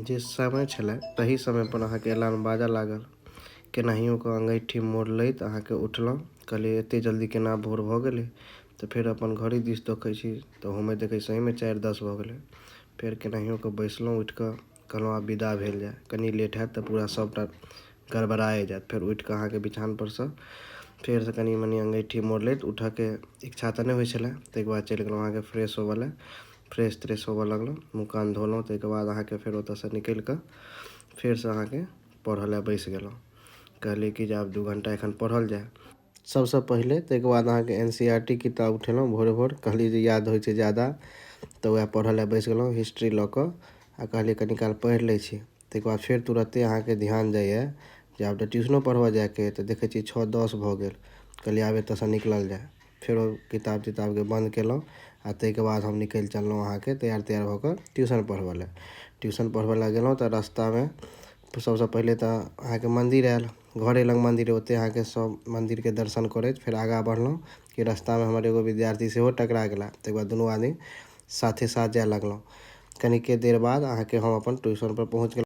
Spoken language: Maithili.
जे समय छलै तही समयपर अहाँके अलार्म बाजऽ लागल। केनाहियो कऽ अँगैठी मोड़ लैत अहाँके उठलहुँ। कहलियै एतेक जल्दी केना भोर भऽ गेलै? तऽ फेर अपन घड़ी दिस देखै छी तऽ ओहोमे देखै छी सहीमे 4:10 भऽ गेलै। फेर केनाहियो कऽ बैसलहुँ उठिकऽ, कहलहुँ आब विदा भेल जाय, कनि लेट हैत तऽ पूरा सभटा गड़बड़ाए जायत। फेर उठिकऽ अहाँके बिछानपरसँ फेरसँ कनि मनि अँगैठी मोड़ लैत, उठऽके इच्छा तऽ नहि होइ छलै। ताहिके बाद चलि गेलहुँ अहाँके फ्रेश होबऽ लए। फ्रेश त्रेश होबऽ लगलहुँ, मुँह कान धोलहुँ। ताहिके बाद अहाँके फेर ओतऽसँ निकलि कऽ फेरसँ अहाँके पढ़ऽ लए बैसि गेलहुँ। कहलियै कि जे आब 2 घण्टा एखन पढ़ल जाय सबसँ पहिले। ताहिके बाद अहाँके NCERT किताब उठेलहुँ भोरे भोर। कहलियै जे याद होइ छै ज्यादा तऽ वएह पढ़ऽ लए बैसि गेलहुँ हिस्ट्री लऽ कऽ आ कहलियै कनि काल पढ़ि लै छी। ताहिके बाद फेर तुरन्ते अहाँके ध्यान जाइए जे आब तऽ ट्यूशनो पढ़बऽ जाइके अइ। तऽ देखै छी 6:10 भऽ गेल। कहलियै आब एतऽसँ निकलल जाय। फेर ओ किताब तिताबके बन्द केलहुँ आ ताहिके बाद हम निकलि चललहुँ अहाँके तैयार तैयार भऽ कऽ ट्यूशन पढ़बऽ लए। ट्यूशन पढ़बऽ लए गेलहुँ तऽ रास्तामे सबसँ पहिले तऽ अहाँके मन्दिर आयल, घरे लग मन्दिर। ओतहि अहाँके सब मन्दिरके दर्शन करैत फेर आगाँ बढ़लहुँ कि रास्तामे हमर एगो विद्यार्थी सेहो टकरा गेला। ताहिके बाद दुनू आदमी साथे साथ जाय लगलहुँ। कनिके देर बाद अहाँके हम अपन ट्यूशनपर पहुँच गेलहुँ।